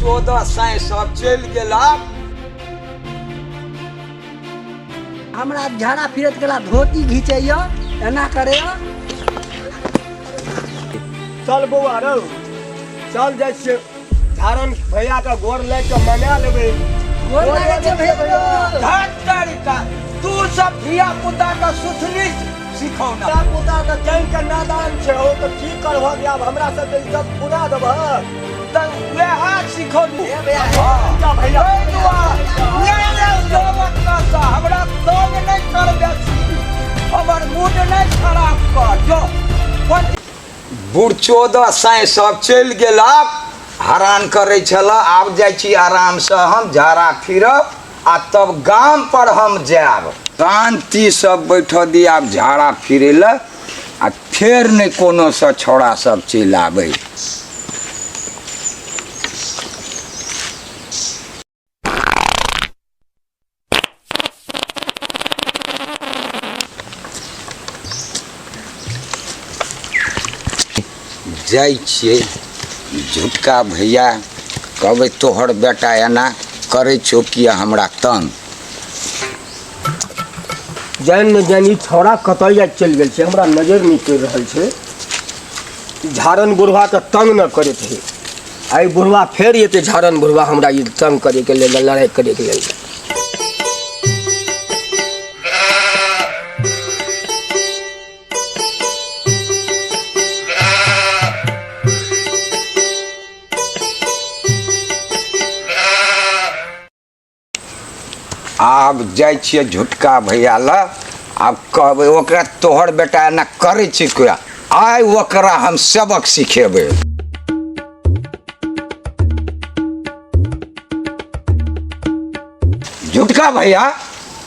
चौदह साँइ सब चलि गेला। हमरा झाड़ा फिरत गेला धोती घिचैया एना करैया। चल बौआ रौ, चल जाइ छियै झारन भैया के गोर लागि कऽ मना लेबै। गोर लागै छै भैया। धत तरीका, तू सब धिया पुता के सुथनी सिखौना। धिया पुता तऽ जानि कऽ नादान छै, ओ तऽ की करबहक, आब हमरा सबके इज्जत पुरा देबहक। तऽ वएह सिखौलू। हे भैया, हे। हँ। भैया। एहि दुआरे नहि नहि जाउ एतऽसँ, हमरा तंग नहि कर बेसी, हमर मूड नहि खराब कर। जो बुढ़चोदह साँइ सब चलि गेल, आब हरान करै छल। आब जाइ छी आरामसँ हम झाड़ा फिरब आ तब गाम पर हम जायब। शान्ति सब बैठऽ दी आब झाड़ा फिरै लए, आ फेर नहि कोनो सँ छौड़ा सब चलि आबै। जाइ छियै झुटका भैया, कहबै तोहर बेटा एना करै छौ किया हमरा तंग। जानि नहि जानि ई छौड़ा कतऽ जा चलि गेल छै, हमरा नजरि नहि पड़ि रहल छै। झारन बुढ़वाके तंग न करैत है, आइ बुढ़वा फेर एतै। झारन बुढ़वा हमरा ई तंग करैके लेल, लड़ाइ करैके लेल। आब जाइ छियै झुटका भैया लग, आब कहबै ओकरा तोहर बेटा एना करै छै किया, आइ ओकरा हम सबक सिखेबै। झुटका भैया,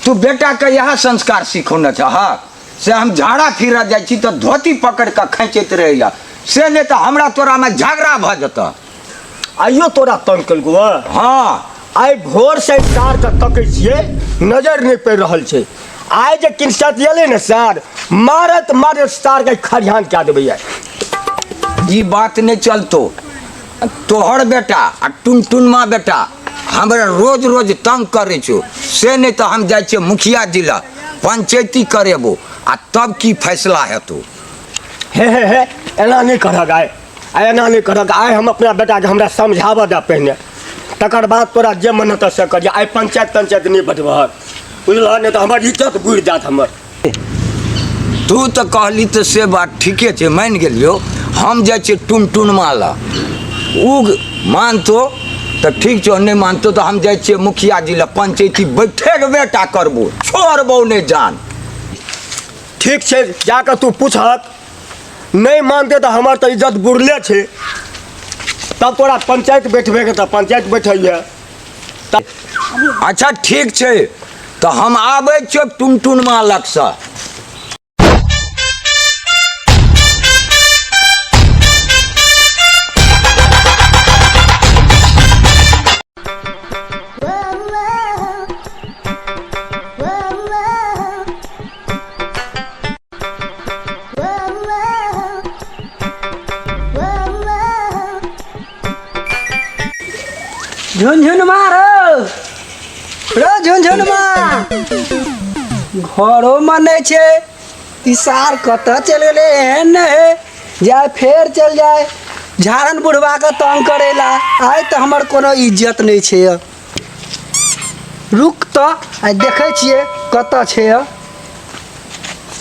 तू बेटा के इएह संस्कार सिखौने छहक से हम झाड़ा फिरऽ जाइ छी तऽ धोती पकड़ि कऽ खैचैत रहैया, से नहि तऽ हमरा तोरामे झगड़ा भऽ जेतऽ। आइयो तोरा तंग केलकौ? हँ। आइ भोर से सार के तकै छियै, नजर नहि पड़ि रहल छै। आइ जे किनसत एलै ने सार, मारत मारत सार के खरिहान कए देबै आइ। ई बात नहि चलतो। तोहर बेटा आ टुनटुनमा बेटा हमरा रोज रोज तंग करै छौ, से नहि तऽ हम जाइ छियै मुखिया जी लग पंचैती करेबो आ तब की फैसला हेतौ। हे हे हे, एना नहि करहक आइ, आइ एना नहि करहक आइ। हम अपना बेटाके हमरा समझाबऽ दे पहिने, तकर बाद तोरा जे मन हेतऽ से करिह। आइ पंचायत तंचायत नहि बैठबहक, बुझलह? नहि तऽ हमर इज्जत बुड़ि जायत हमर। तू तऽ कहली तऽ से बात ठीके छै, मानि गेलियौ। हम जाइ छियै टुनटुनमा लग, ओ मानतो तऽ ठीक छौ, नहि मानतो तऽ हम जाइ छियै मुखिया जी लग पंचैती बैठेबे टा करबो, छोड़बो नहि जान। ठीक छै, जाकऽ तू पूछहक, नहि मानतै तऽ हमर तऽ इज्जत बुड़ले छै। तब तोरा पंचायत बैठबेके तऽ पंचायत बैठैए। अच्छा ठीक छै, तऽ हम आबै छियौ टुनटुनमा लगसँ। झुनझुनमा रो रो झुनझुनमा, घरो मे नहि छै। ई सार कतऽ चलि गेलै? एहन नहि है जाय फेर चलि जाय झारन बुढ़वा के तंग करेला। आइ तऽ हमर कोनो इज्जत नहि छै। रुक तऽ आइ देखै छियै कतऽ छै।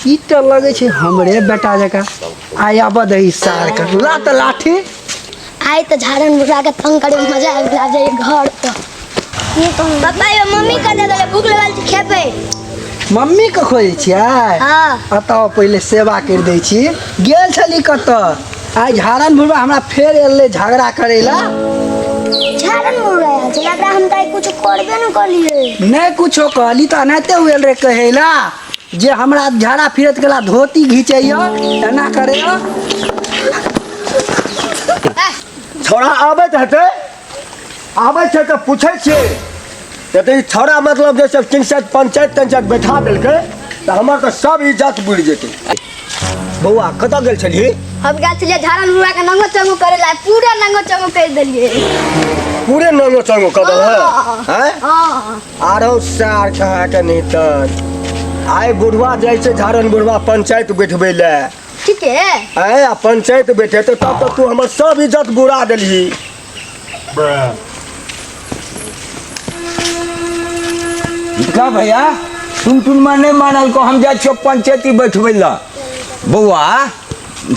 ई तऽ लगै छै हमरे बेटा जकाँ। आइ आबऽ दही सारके, ला तऽ लाठी। आइ तऽ झारन बुढ़ा के तंग करे में मजा आबि गेल जाइए घर पर। पापा यो, मम्मी कतऽ गेलै? भूख लगल छै, खेबै। मम्मी के खोजै छियै? हाँ। एतऽ पहिले सेवा करि दै छी। गेल छली कतऽ? आइ झारन बुढ़वा हमरा फेर एलै झगड़ा करै ला। झारन बुढ़वा आयल छै एकरा? हम तऽ आइ कुछ करबे न करलियै। नहि कुछो कहली तऽ एनाहिते हुएल रे कहै ला जे हमरा झाड़ा फिरत गेला धोती घिचैया एना करैया। छौड़ा आबैत हेतै, आबै छै तऽ पूछै छियै। तऽ ई छौड़ा मतलब जे सब किनसत पंचायत तंचायत बैठा देलकै तऽ हमर तऽ सब इज्जत बुड़ि जेतै। बौआ, कतऽ गेल छलियै? हम गेल छलियै झारन बुढ़वा के नंगो चंगो करे ला, पूरा नंगो चंगो कर देलियै। पूरे नंगो चंगो कऽ देलह हैं? हाँ। आरो सार कहाँ के नहीं तर आइ बुढ़वा जाइ छै झारन बुढ़वा पंचायत बैठबै लए। ठीक है। आँय, आ पंचायत बैठेतै तब तऽ तू हमर सब इज्जत बुरा देलही। का भैया टुन टुन में नहीं मानल को, हम जाइ छियो पंचायती बैठबै लए। बौआ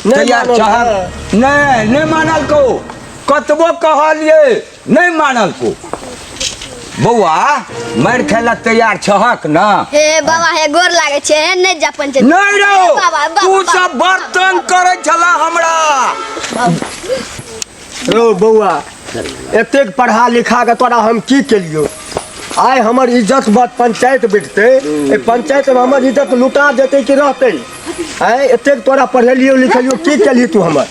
तैयार मानल छह? है। नहीं नहीं मानल को, कतबो कहलिए नहीं मानल को। बौआ मारि खाय लए तैयार छहक ना? हे बाबा, हे गोर लागे छै, हे नहि जा पंचायत। नहीं रहो। बाबा, बाबा, तू बाबा, सब बड़ तंग करै छला हमरा। रौ बौआ, एतेक पढ़ा लिखा के तोरा हम की केलियौ? आइ हमर इज्जत बात पंचायत बैठतै, एहि पंचायत में हमर इज्जत लुटा जेतै कि रहतै? आँय, एतेक तोरा पढ़ेलियौ लिखेलियौ, की केलही तू हमर?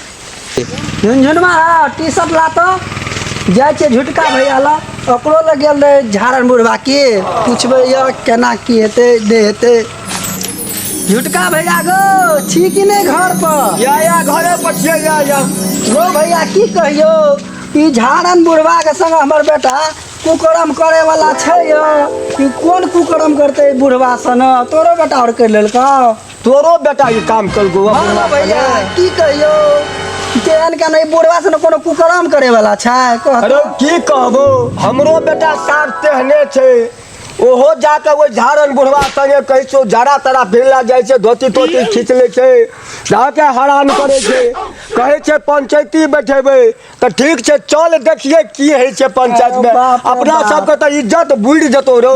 झुनझुनमा टी शर्ट ला तऽ जाइ छियै झुटका भैया लग, ओकरो लग गेल रहै झारन बुढ़वा के पुछबै यऽ केना की हेतै नहि हेतै। झुटका भैया गो, छी कि नहि घर पर? या या, घरे पर छियै, या या। गो भैया, की कहियौ, ई झारन बुढ़वा के संग हमर बेटा कुकरम करे वाला छै यौ। ई कोन कुकरम करतै बुढ़वा सन? तोरो बेटा और करि लेलकौ? तोरो बेटा ई काम कलको? हँ भैया, की कहियौ, केहन केहन ई बुढ़वा सन कोनो कुकरम करे वाला छै कह। अरे की कहबो, हमरो बेटा सार तेहने छै। ओहो जाके ओहि झारन बुढ़वा संगे कहै छौ जरा तरा फिरला जाइ छै, धोती तोती खींच लै छै, जाके हरान करै छै। कहै छै पंचायती बैठेबै तऽ ठीक छै, चल देखिए की होइ छै पंचायत में। अरे बाप रे अपना बाप। सबके तऽ इज्जत बुड़ि जेतौ रौ।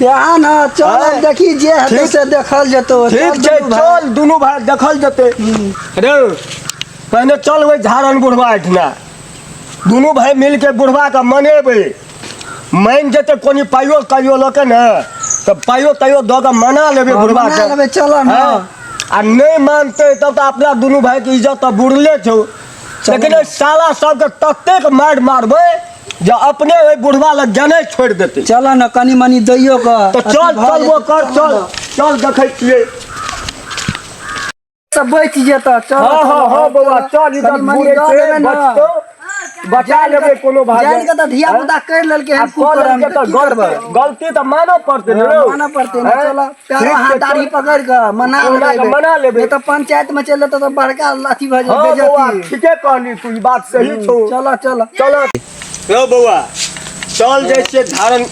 यहाँ न चल, आब आँय? देखी जे हेतै ठीक। से देखल जेतौ। ठीक चल छै। दुनू भाय। चल दुनू भाय, देखल जेतै रे। पहिने चल ओहि झारन बुढ़वा एहिठिना, दुनू भाय मिलके बुढ़वा के मनेबै। मानि जेतै, कोनी पाइयो ताइयो लऽ के ने तऽ पाइयो ताइयो दऽ के मना लेबै हँ, बुढ़वा मना के। लेबै, चल ने। हँ? आ नहि मानतै तब तऽ अपना दुनू भाई के इज्जत तऽ बुड़ले छौ, लेकिन एहि साला सबके ततेक मारि मारबै जे अपने ओहि बुढ़वा लग गेनाइ छोड़ि देतै। चल ने, कनि मनि दैयो के तऽ चल। अथी भऽ चल जेतै, कर चल। ने। चल, देखै छियै। सब बचि जेतऽ, चल। हँ हँ हँ बौआ, चल, इधर कनि मनि बुड़ै दऽ छै, देबै ने। बचतौ, बचा लेबै कोनो भाई। जानि कऽ तऽ धिया पुता करि लेलकै हन आब कऽ कुकरम, लेलकै तऽ तऽ की करबै? गलती, गलती तऽ मानऽ पड़तै ने रौ। मानऽ पड़तै ने। हैं? चल, पैरो ठीक हाथ छै, दाढ़ी चल। पकड़ि कऽ मना ओकरा लेबै। मना लेबै। नहि तऽ पंचायत में चलि जेतौ तऽ बड़का अथी भऽ हँ जेतै, बौआ, बेइज्जती। ठीके कहली तू, ई बात सही छौ। चल चल। चल रौ बौआ, चल जाइ छियै, धारण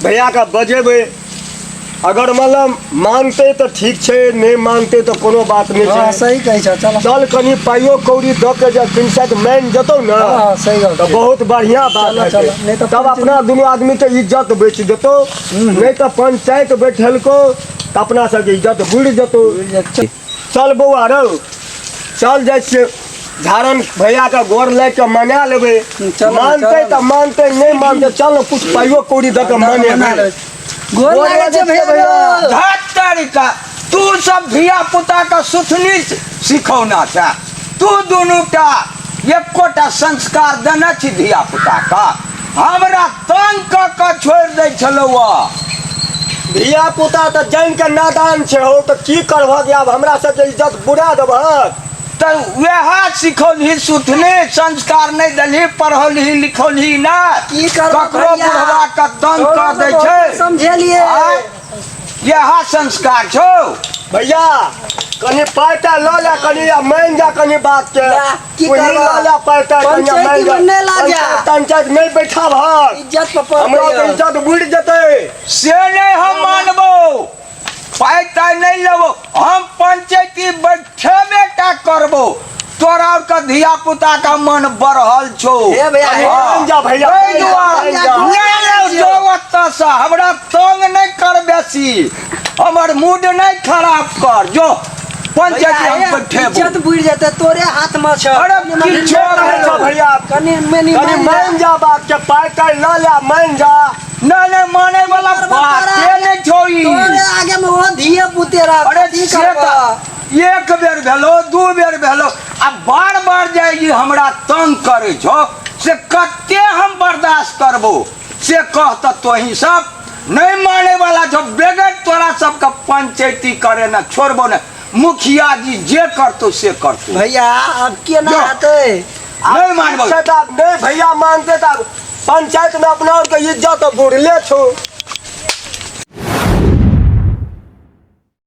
भैया के बजेबै। अगर मतलब मानतै तऽ ठीक छै, नहि मानतै तऽ कोनो बात नहि हँ छै। सही कहै छौ, चल। चल, कनि पाइयो कौड़ी दऽ के जे पंचायत मानि जेतौ ने हँ, सही गप तऽ छै। बहुत बढ़िआँ बात चलो, हेतै। चलो, नहि तऽ तब अपना दुनू आदमीके इज्जत बचि जेतौ, नहि तऽ पंचायत बैठेलको तऽ अपना सबके इज्जत बुड़ि जेतौ। चल बौआ रौ, चल जाइ छियै, झारन भैया के गोर लागि के मना लेबै। चलो, मानतै चलो। तऽ मानतै, नहि मानतै चल ने कुछ पाइयो कौड़ी दऽ के मना मनेबै। लेबै। गोर गोर लागै छै लागै भैया छै भैया। गो। धत तरीका, तू सब धिया पुता के सुथनी सिखौना छै। तू दुनू टा एकोटा संस्कार देने छी धिया पुता के? हमरा तंग कऽ कऽ छोड़ि दै छलौ। धिया पुता तऽ जानि के नादान छै हौ, तऽ की करबहक? आब हमरा सबके इज्जत बुरा देबहक? तऽ वएह सिखौलही सुथनी संस्कार नहि देलही, पढ़ौलही लिखौलही नहि। की करबह ककरो भैया? बुढ़वा के तंग तोरो कऽ दै तऽ छै। बहुत समझेलिए। आँय? इएह संस्कार छौ? भैया, कनि पाइ ताइ लऽ ले कनि आ मानि जा कनि बात के। ला, की वही करबह? लऽ ले पाइ ताइ कनि आ मानि पंचायती जा। में नहि ला जा। पंचायत तंचायत नहि बैठाबहक। इज्जत पर हमरा पड़तै। तऽ इज्जत बुड़ि जेतै। से नहि हम मानबो, पाइ ताइ नहि लेबो, हम पंचायती बैठेबे टा करबो। तोरा आरके धिया पुता के मन बढ़ल छौ। हे भैया, हे। हाँ। मानि जा भैया, ताहि दुआरे मानि जा। नहि लौ, जो ओतऽसँ हमरा तंग नहि कर बेसी, हमर मूड नहि खराब कर, जो पंचायती हम भैया, बैठेबो। इज्जत बुड़ि जेतै, तोरे हाथ में छौ। अरे कनि मनि किछो कहै छौ भैया, कनि मनि कनि मानि जा। मानि जा बात के, पाइ ताइ लऽ ले, मानि जा। नहि नहि, माने वाला करबह बाते तोरा? नहि छौ ई। तोरे आगे में ओ धिये पुते रह। अरे की से करबह? तऽ एक बेर भेलो, दू बेर भेलो, आ बार बार जाइ ई हमरा तंग करै छौ, से कते हम बर्दाश्त करबो से कह तऽ। तोही सब नहि माने वाला छौ, बेगर तोरा सबके पंचायती करे ने छोड़बो ने, मुखिया जी जे करतौ से करतौ। भैया, अब केना जो। हेतै? नहि मानबो। ठीक छै तऽ आब नहि भैया मानतै तऽ आब पंचायत में अपना और के इज्जत बुड़ले छौ।